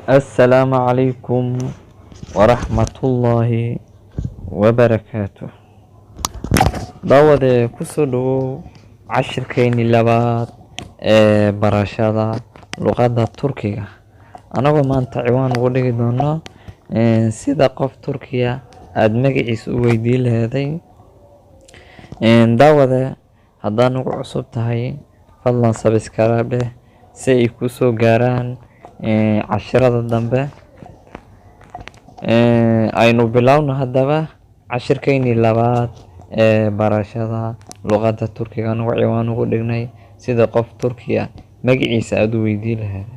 Assalaamu calaykum waraxmatullaahi wabarakaatuh. Daawade, kusoo dhawow cashirkeennii labaad ee barashada luqadda Turkiga, anagoo maanta ciwaan ugu dhigi doono sida qof Turkiya aada magaciisa u weydiin laheeday. Daawade, haddaad nagu cusub tahay, fadlan subscribe dheh si ay kusoo gaaraan cashirada dambe. Aynu bilowno haddaba cashirkeennii labaad ee barashada luqadda Turkiga, anagoo ciwaan ugu dhignay sida qof Turkiya magaciisa aada u weydiin laheed.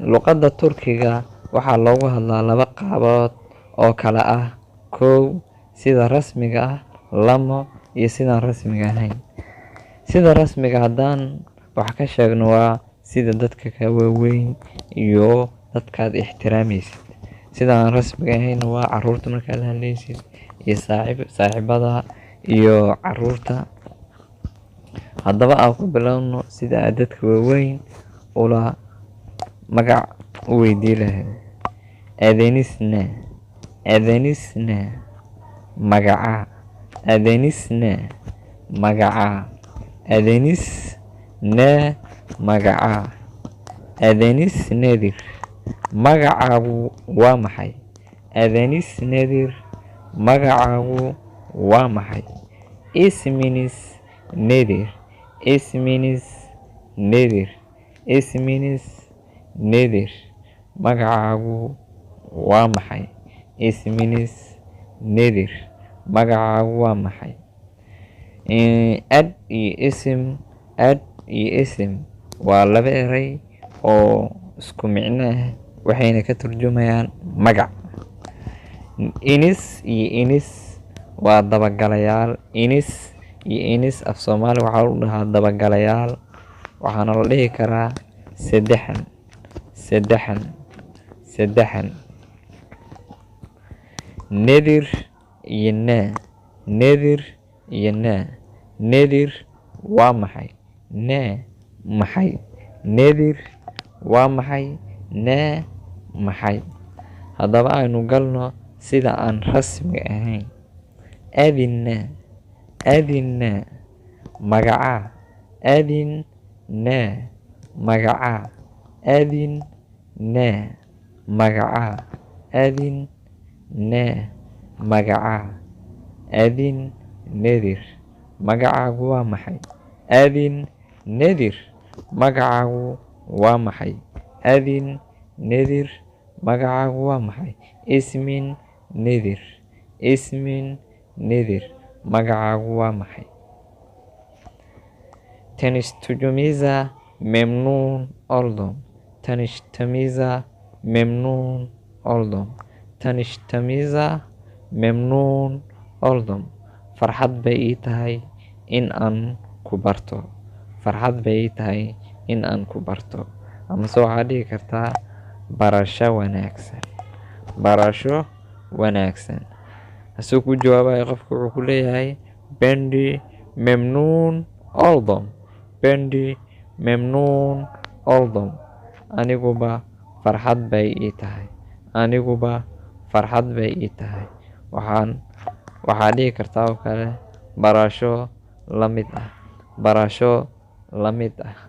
Luqadda Turkiga waxaa loogu hadlaa laba qaabood oo kala ah: kow, sida rasmiga ah; lamo, iyo sidaan rasmiga ahayn. Sida rasmiga haddaan wax ka sheegno, waa sida dadka ka waaweyn iyo dadkaad ixtiraamaysid. Sida aan rasmiga ahayn waa caruurta markaad la hadlaysid iyo saaxiibada iyo caruurta. Haddaba aan ku bilowno sida aad dadka waaweyn ula magac u weydiin lahayd. Adınız ne? Adınız ne? Magaca. Adınız ne? Magaca. Adınız ne? Magaca. Adınız nedir? Magacaagu waa maxay? Adınız nedir? Magacaagu waa maxay? İsminiz nedir? İsminiz nedir? İsminiz nedir? Magacaagu waa maxay? İsminiz nedir? Magacaagu waa maxay? Ad iyo isim. Ad iyo isim waa laba eray oo isku micno ah, waxayna ka turjumayaan magac. Iniz iyo iniz waa dabagalayaal. Iniz iyo iniz af Soomaali waxaa lagu dhahaa dabagalayaal, waxaana la dhihi karaa saddexan, saddexan, saddexan. Nedir iyo ne. Nedir iyo ne. Nedir waa maxay? Ne maxay? Nedir waa maxay? Ne maxay? Haddaba aynu galno sida aan rasmiga ahayn. Adın ne? Adın ne? Magacaa. Adın ne? Magacaa. Adın ne? Magacaa. Adın ne? Magacaa. Adın nedir? Magacaagu waa maxay? Adın nedir? Magacaagu waa maxay? Adın nedir? Magacaagu waa maxay? İsmin nedir? İsmin nedir? Magacaagu waa maxay? Tanıştığımıza memnun oldum. Tanıştığımıza memnun oldum. Tanıştığımıza memnun oldum. Farxad bay ii tahay in aan ku barto. Farxad bay ii tahay in aan ku barto. Amase waxaad dhihi kartaa barasho wanaagsan. Barasho wanaagsan. Asoo ku jawaabayo qofka, wuxuu ku leeyahay: Ben de memnun oldum. Ben de memnun oldum. Aniguba farxad bay ii tahay. Aniguba farxad bay ii tahay. Waxaad dhihi kartaa oo kale barasho la mid ah. Barasho la mid ah.